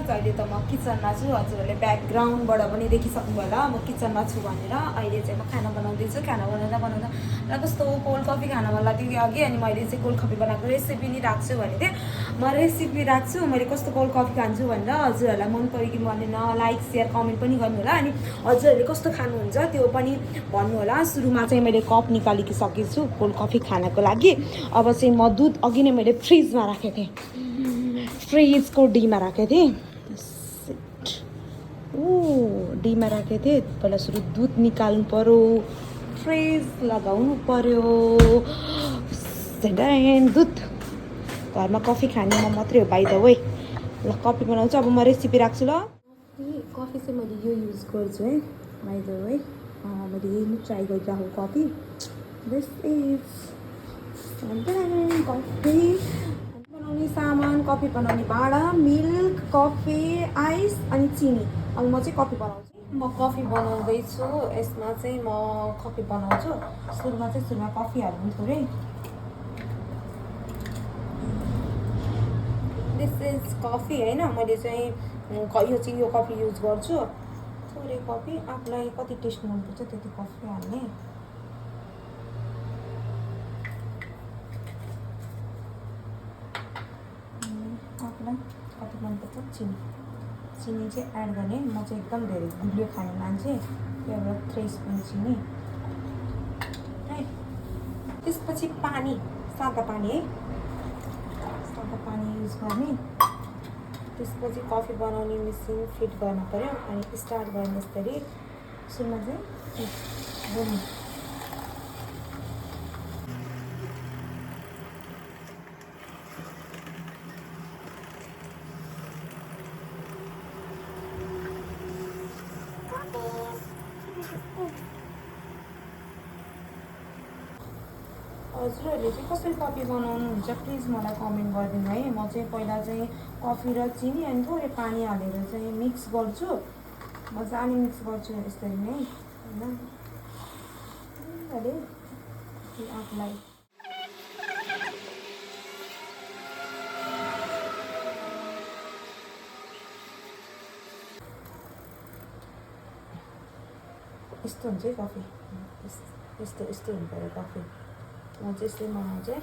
guys अहिले त म किचनमा छु हजुरहरूले ब्याकग्राउन्डबाट पनि देखिसक्नु होला म किचनमा छु भनेर अहिले चाहिँ म खाना बनाउँदैछु खाना बनाउँदा बनाउँदा र कस्तो कोल्ड कफी खान मन लाग्यो कि अघि अनि मैले चाहिँ कोल्ड कफी बनाएको रेसिपी नि राख्छु भनेको थिएँ म रेसिपी राख्छु मैले कस्तो कोल्ड कफी खान्छु भनेर हजुरहरूलाई मन पऱ्यो कि मरेन लाइक सेयर कमेन्ट पनि गर्नु होला अनि हजुरहरूले कस्तो खानुहुन्छ त्यो पनि भन्नु होला सुरुमा चाहिँ मैले कप निकालिसकेको छु कोल्ड कफी खानको लागि अब चाहिँ म दुध अघि नै मैले फ्रिजमा राखेको थिएँ फ्रिजको डीमा राखेको थिएँ डीमा राखेको थिएँ पहिला सुरु दुध निकाल्नु पऱ्यो फ्रिज लगाउनु पऱ्यो दुध घरमा कफी खाने म मात्रै हो बाइ द वे ल कफी बनाउँछु अब म रेसिपी राख्छु ल कफी चाहिँ मैले यो युज गर्छु है बाइ द वे मैले यही नै ट्राई गरिरहेको कफी दिस इज कफी बनाउने सामान कफी बनाउने भाँडा मिल्क कफी आइस अनि चिनी अब म चाहिँ कफी बनाउँछु म कफी बनाउँदैछु यसमा चाहिँ म कफी बनाउँछु सुरुमा कफी हाल्नु थोरै दिस इज कफी होइन मैले चाहिँ यो कफी युज गर्छु थोरै कफी आफूलाई कति टेस्ट मनपर्छ त्यति कफी हाल्ने आफूलाई कति मनपर्छ चिनी चाहिँ एड गर्ने म चाहिँ एकदम धेरै गुलियो खाने मान्छे त्यहाँबाट 3 स्पुन चिनी है त्यसपछि पानी सादा पानी है सादा पानी युज गर्ने त्यसपछि कफी बनाउने मेसिन फिट गर्न पऱ्यो अनि स्टार्ट गर्ने यसरी सुरुमा चाहिँ हजुरहरूले चाहिँ कसरी कफी बनाउनुहुन्छ प्लिज मलाई कमेन्ट गरिदिनु है म चाहिँ पहिला चाहिँ कफी र चिनी अनि थोरै पानी हालेर चाहिँ मिक्स गर्छु मजाले मिक्स गर्छु यसरी नै होइन आफूलाई यस्तो हुन्छ है कफी यस्तो हुनु पऱ्यो कफी म चाहिँ यस्तै बनाउँछु यो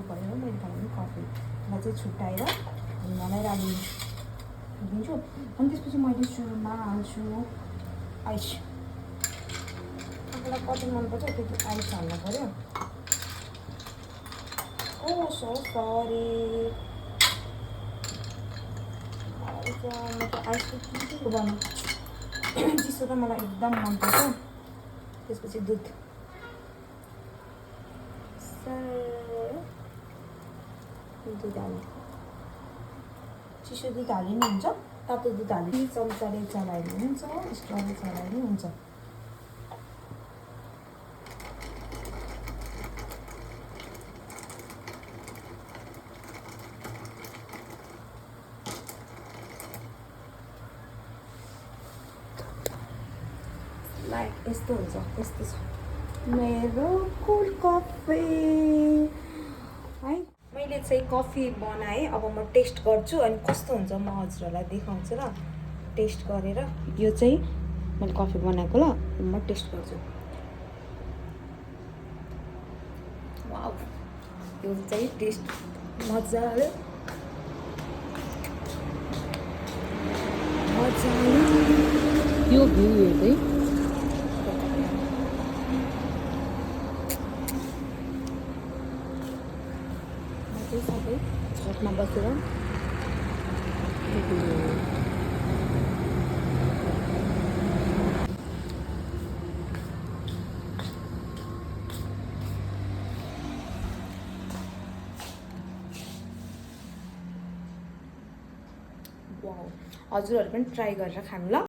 भयो मैले खाने कफी म चाहिँ छुट्याएर मलाई राखिदिन्छु अनि त्यसपछि मैले सुरुमा हाल्छु आइस आफूलाई कति मनपर्छ त्यति आइस हाल्नु पऱ्यो ओ सो सरी म त आइस चिसो बनाउँ चिसो त मलाई एकदम मनपर्छ त्यसपछि दुध हाल्ने चिसो दुध हाले नि हुन्छ तातो दुध हाले चम्चाले चलायो भने हुन्छ स्ट्रले चलायो भने हुन्छ लाइक यस्तो हुन्छ यस्तो छ मेरो कोल्ड कफी है मैले चाहिँ कफी बनाएँ अब म टेस्ट गर्छु अनि कस्तो हुन्छ म हजुरहरूलाई देखाउँछु ल टेस्ट गरेर यो चाहिँ मैले कफी बनाएको ल म टेस्ट गर्छु वाउ यो चाहिँ टेस्ट मजाले यो भ्यू हेर्दै सबै छतमा बसेर वाउ हजुरहरू पनि ट्राई गरेर खानु ल